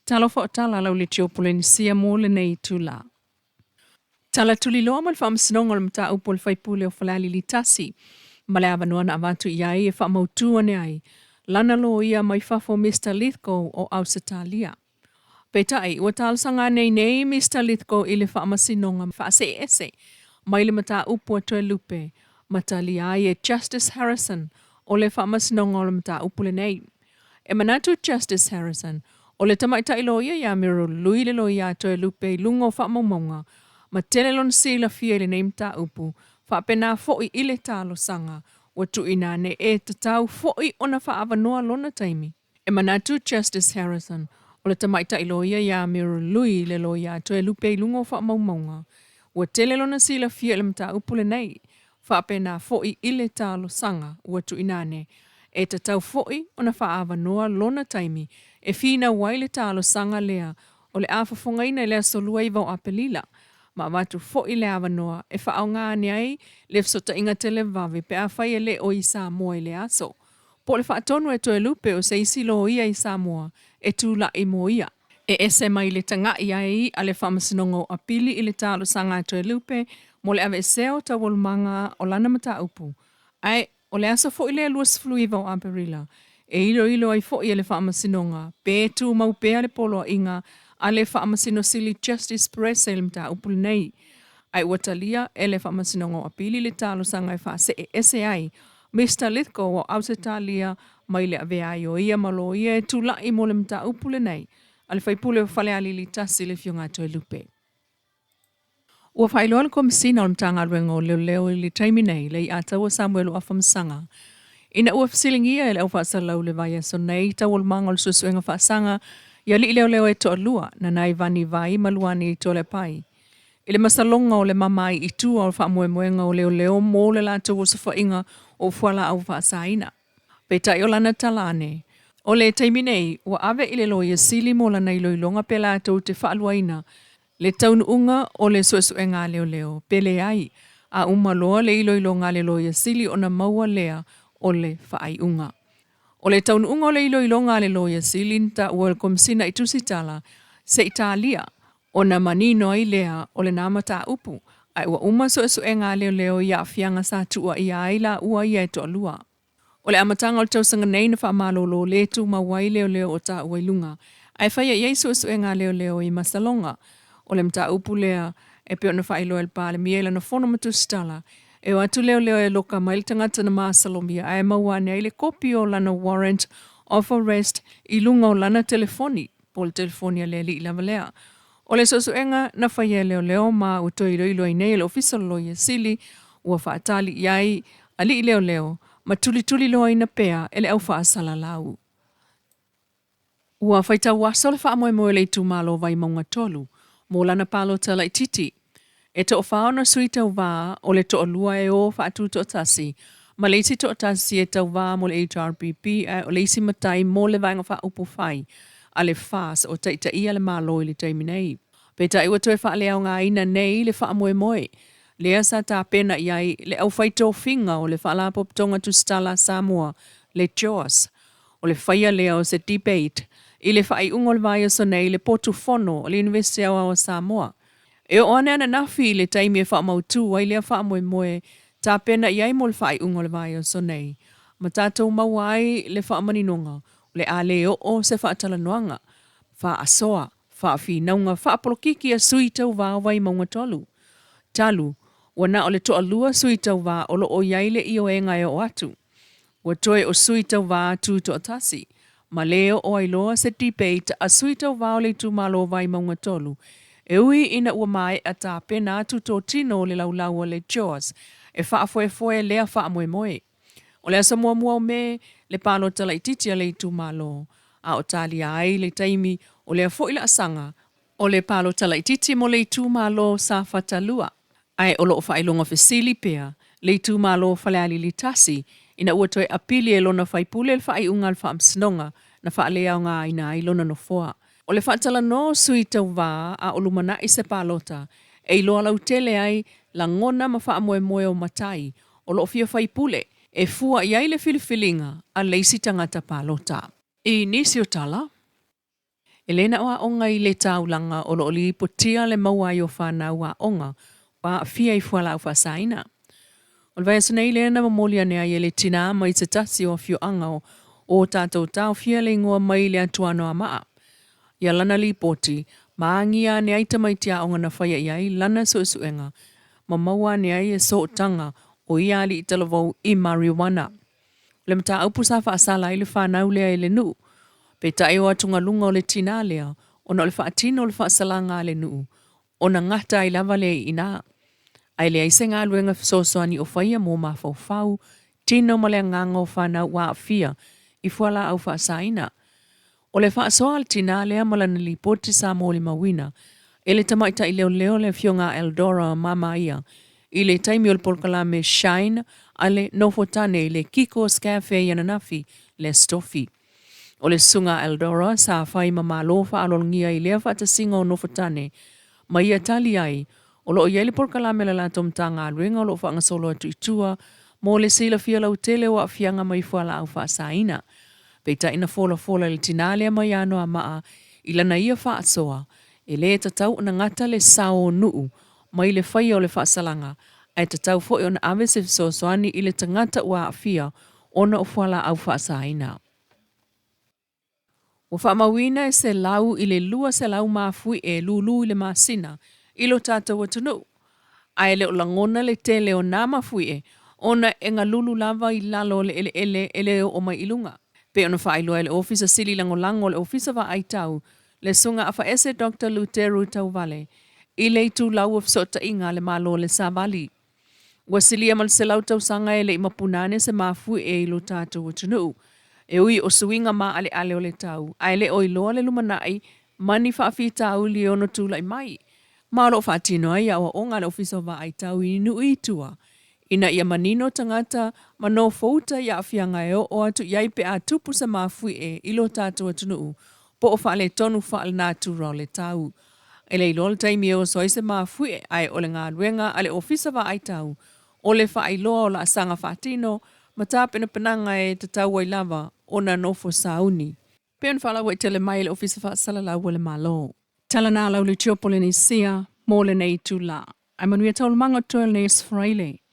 Talofa o tala lau le Polenisia mo lenei itulā. Tala tuliloa mo le Faamasinoga o le mataupu a le faipule o Falealili 1 ma le avanoa na avatu i ai e faamautu ane ai lana loia mai fafo Mr. Lithgow o Ausetalia. Peitai, ua talosaga ane ai nei Mr. Lithgow i le Faamasinoga faaseese mai le mataupu a Toelupe ma talia ai e Justice Harrison o le Faamasinoga o le mataupu lenei. E manatu Justice Harrison, o le tamaitai loia ia Muriel Lui le loia a Toelupe i luga o faamaumauga ma tele lona silafia i lenei mataupu, faapena foi i le talosaga ua tuuina ane e tatau foi ona faaavanoa lona taimi. E manatu Justice Harrison, o le tamaitai loia ia Muriel Lui le loia a Toelupe i luga o faamaumauga, ua tele lona silafia i le mataupu lenei, faapena foi i le talosaga ua tuuina ane, e tatau foi ona faaavanoa lona taimi e finau ai le talosaga lea o le a fofogaina i le aso 29 o Aperila, ma avatu foi le avanoa e faaaoga ane ai le fesootaiga televave pe afai e le o i Samoa i le aso, po o le faatonu e Toelupe o se isi loia i Samoa e tulai mo ia. E ese mai le taga'i ai a le Faamasinoga o Apili i le talosaga a Toelupe mo le aveesea o taualumaga o lana mataupu, ae o le aso foi lea 29 o Aperila e iloilo ai foi e le Faamasinoga pe tumau pea le poloaiga a le Faamasino Sili Justice Perese i le mataupu lenei. Ae ua talia e le Faamasinoga o Apili le talosaga e faase'eese ai Mister Lithgow o Ausetalia mai le avea ai o ia ma loia e tula'i mo le mataupu lenei a le faipule o Falealili 1 le Afioga a Toelupe. Ua faailoa le Komesina o le Matagaluega o Leoleo i le taimi nei le i'a taua Samuelu Afamasaga ina ua fesiligia e le au faasalalau i le vaiaso nei taualumaga o le suesuega faasaga i alii leoleo e toalua Nanai Vani Vai ma Luani Toalepai i le masaloga o le mamae i tua o le faamoemoega o leoleo mo le latou osofaiga o fualaau faasaina. Peitai o lana tala ane, o le taimi nei ua ave i le Loia Sili mo lana iloiloga pe latou te faaluaina le taunuuga o le suesuega a leoleo, pe leai, a uma loa le iloiloga a le Loia Sili ona maua lea o le faaiuga. O le taunuuga o le iloiloga a le Loia Sili na taua e le Komesina i Tusitala se i talia ona manino ai lea o lena mataupu, ae ua uma suesuega a leoleo i aafiaga sa tuuaia ai laua ia e toalua. O le amataga o le tausaga nei na faamalolo le tumau ai leoleo o taua i luga, ae faia i ai suesuega a leoleo i masaloga o le mataupu lea e pei ona faailoa e le Palemia i lana fono ma tusitala, e o atu leoleo e loka mai le tagata na masalomia ae maua ane ai le kopi o lana warrant of arrest i luga o lana telefoni, po o le telefoni a le alii lava lea. O le suesuega na faia e leoleo ma ua toe iloilo ai nei e le Ofisa o le Loia Sili ua faatali i ai alii leoleo ma tulituliloaina pea e le au faasalalau. Ua faitau aso le faamoemoe o le itumalo Vaimauga 3 mo lana palota laitiiti. E toafa ona sui tauva, o le toalua e o faatutoatasi ma le isi toatasi e tauva mo le HRPP ae o le isi matai mo le Vaega Faaupufai a le FAS o taitaia le Malo i le taimi nei. Peitai ua toe faaleaogaina nei le faamoemoe lea sa tapena i ai le aufai tofiga o le Faalapotopotoga Tusitala a Samoa, le JOAS, o le faia lea o se debate i le faaiuga o le vaiaso nei i le potu fono o le Iunivesite Aoao o Samoa. E oo ane ananafi i le taimi e faamautu ai lea faamoemoe tapena i ai mo le faaiuga o le vaiaso nei, ma tatou maua ai le faamaninoga o le a le oo se faatalanoaga faasoa, faafinauga faapolokiki a sui tauva o Vaimauga 3. Talu, ua na o le toalua sui tauva o lo o i ai le ioega e oo atu. Ua toe o sui tauva tutoatasi, ma le oo ai loa se debate a sui tauva o le itumalo Vaimauga 3, e ui ina ua maea tapena atu totino o le laulau a le JOAS e faafoefoe lea faamoemoe. O le aso muamua o Me, le palota laitiiti a le itumalo, a o talia ai le taimi o lea foi laasaga o le palota laitiiti mo le itumalo Safata 2. Ae o lo o faailoga fesili pea le itumalo o Falealili 1 ina ua toe apili e lona faipule le faaiuga a le Faamasinoga na faaleaogaina ai lona nofoa. O le faatalanoa o sui tauva a o lumanai se palota e iloa lautele ai lagona ma faamoemoe o matai o lo o fia faipule e fua i ai le filifiliga a le isi tagata palota. I nisi o tala. E le na o aoga i le taulaga o lo o lipotia le maua ai o fanau aoga ua aafia i fualaau faasaina. O le vaiaso nei lea na momoli ane ai e le tinā mai se tasi o afioaga o tatou taofia le igoa mai le atu Anoamaa ia lana lipoti ma agia ane ai tamaiti aoga na faia i ai lana suesuega ma maua ane ai e sootaga o ia alii talavou i marijuana. O le mataupu sa faasala ai le fanau lea e le nuu, peitai o atugaluga o le tinā lea ona o le faatino o le faasalaga a le nuu ona gata ai lava lea i ina. Ae leai se galuega fesoasoani o faia mo mafaufau, tino ma le agaga o fanau ua aafia i fualaau faasaina. O le faasoa a le tinā lea ma lana lipoti sa molimauina e le tamaitai leoleo le Afioga a Eldora Mamaia i le taimi o le polokalame Shine a le Nofotane i le Kiko's Cafe i ananafi le Aso Tofi. O le susuga a Eldora sa fai ma malo faaaloalogia i lea faatasiga o Nofotane ma ia tali ai o lo o i ai le polokalame a le latou Matagaluega o lo o faagasolo atu i tua mo le silafia lautele o aafiaga mai fualaau faasaina. Peitai na folafola e le tinā lea mai Anoamaa i lana ia faasoa, e le tatau ona gata le sao o nuu mai le faia o le faasalaga, ae tatau foi ona ave se fesoasoani i le tagata ua aafia ona o fualaau faasaina. Ua faamauina e 100 i le 200 mafuie lulu i le masina i lo tatou atunuu, ae le o lagona le tele o nā mafuie ona e galulu lava i lalo o le eleele e le oo mai i luga. Pei ona faailoa e le Ofisa Sili Lagolago o le Ofisa Vaai Tau, le Susuga Afaese Doctor Luteru Tauvale, i le itulau o fesootaiga a le Malo le Savali. Ua silia ma le 100 tausaga e le i mapuna ane se mafuie i lo tatou atunuu. E ui o suiga maaleale o le tau, ae le o iloa le lumanai ma ni faafitauli e ono tulai mai. Ma o lo o faatino ai aoaoga a le Ofisa o Vaai Tau i nuu i tua, ina ia manino tagata ma nofouta i aafiaga e oo atu i ai pe a tupu se mafuie i lo tatou atunuu po o faaletonu faalenatura o le tau. E le iloa le taimi e oso ai se mafuie, ae o le galuega a le Ofisa Vaai Tau o le faailoa o laasaga faatino ma tapenapenaga e tatau ai lava ona nofo sauni. Pei ona faalauaitele mai e le Ofisa Faasalalau a le Malo. Tala na lau Leitio Polenisia mo lenei itula. Ae manuia taualumaga o totoe o lenei Aso Faraile.